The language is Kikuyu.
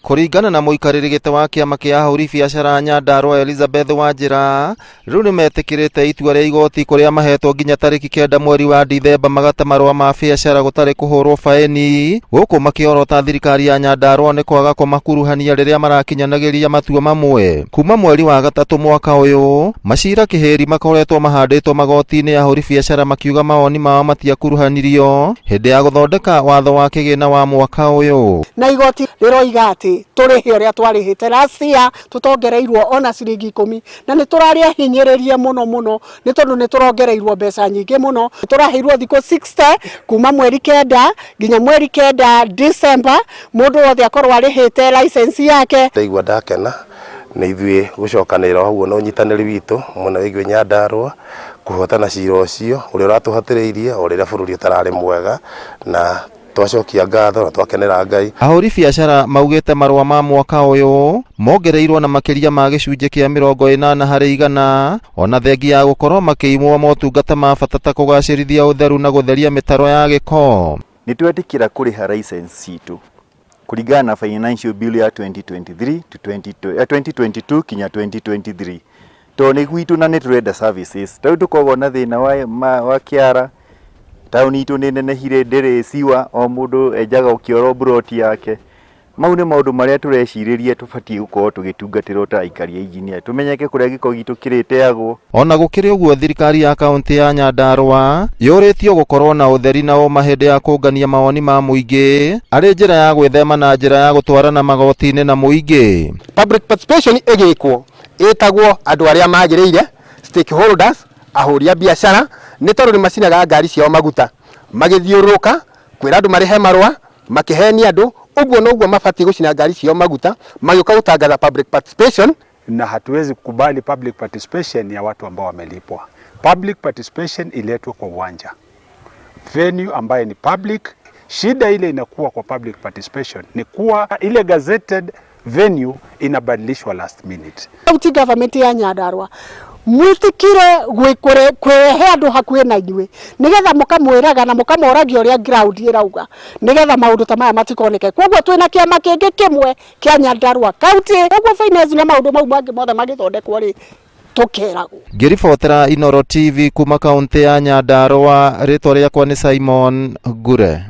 Kũringana na mũikarĩri gĩtĩ wa kĩama kĩa ahũri biacara Nyandarua Elizabeth Wanjĩra, rĩu nĩmetĩkĩrĩte itua rĩa igoti kũrĩa mahetwo nginya tarĩki 9 mweri wa Dithemba magate marũa ma biacara gũtarĩ kũhũrwo baĩni, gũkũ makĩorota thirikari ya Nyandarua nĩ kwaga kũmakuruhania rĩrĩa marakinyanagĩria matua mamwe. Kuma mweri wa 3 mwaka ũyũ, macira kĩhĩri makoretwo mahandĩtwo magoti-inĩ ahũri biacara makiuga mawoni mao matiakuruhanirio hĩndĩ ya gũthondeka watho wa kĩgĩna wa mwaka ũyũ. Na igoti rĩroiga atĩ tũrĩhe ũrĩa twarĩhĩte last year, tũtongereirwo ona ciringi 10, na nĩ tũrarĩ ahinyĩrĩrie mũno mũno, nĩ tondũ nĩ tũrongereirwo mbeca nyingĩ mũno. Tũraheirwo thikũ 60 kuma mweri 9 nginya mweri 9 December, mũndũ wothe akorwo arĩhĩte license yake. Ndaigua ndakena nĩ ithuĩ gũcokanĩrĩra ũguo na ũnyitanĩri witũ mwena wĩgiĩ Nyandarua kũhotana cira ũcio ũrĩa ũratũhatĩrĩirie o rĩrĩa bũrũri ũtararĩ mwega, na twacokia ngatho na twakenera Ngai. Ahũri biacara maugĩte marũa ma mwaka ũyũ mongereirwo na makĩria ma gĩcunjĩ kĩa 80 harĩ igana, ona thengia ya gũkorwo makĩimwo motungata ma bata ta kũgacĩrithia ũtheru na gũtheria mĩtaro ya gĩko. Nĩ twetĩkĩra kũrĩha license citũ kũringana na financial bill ya 2023 to 2022 kinya 2023, tondũ nĩ gwitũ na nĩ tũrenda services. Ta rĩu tũkoragwo na thĩna wa kĩara, taũni itũ nĩ nenehire, ndĩrĩ siwa, o mũndũ enjaga kĩoro mburoti yake. Mau nĩ maũndũ marĩa tũrecirĩria tũbatiĩ gũkorwo tũgĩtungatĩrwo ta aikari a Engineer, tũmenyeke kũrĩa gĩko gitũ kĩrĩteagwo. Ona gũkĩrĩ ũguo, thirikari ya kaunti ya Nyandarua yũrĩtio gũkorwo na ũtheri na ũma hĩndĩ ya kũngania mawoni ma mũingĩ arĩ njĩra ya gwĩthema na njĩra ya gũtwarana magoti-inĩ na mũingĩ. Public participation ĩgĩkwo ĩtagwo andũ arĩa magĩrĩire, stakeholders, ahũri a biacara, nĩ tondũ nĩ macinaga ngari ciao maguta magĩthiũrũrũka kwĩra andũ marĩhe marũa, makĩhenia andũ. Ũguo noguo mabatiĩ gũcina ngari ciao maguta magĩũka gũtangatha public participation. Na hatuwezi kukubali public participation ya watu ambao wamelipwa. Public participation iletwe kwa uwanja, venue ambaye ni public. Shida ile inakuwa kwa public participation ni kuwa ile gazetted venue inabadilishwa last minute. County government ya Nyandarua, mwitikire kũrehe andũ hakuhĩ na inyuĩ, nĩgetha mũkamwĩraga na mũkamoragia ũrĩa ground ĩrauga, nĩgetha maũndũ ta maya matikoneke. Koguo twĩna kĩama kĩngĩ kĩmwe kĩa Nyandarua County, koguo finance na maũndũ mau mangĩ mothe magĩthondekwo rĩ, tũkeragwo. Ngĩribotera Inooro TV kuma kaunti ya Nyandarua, rĩtwa rĩakwa nĩ Simon Ngure.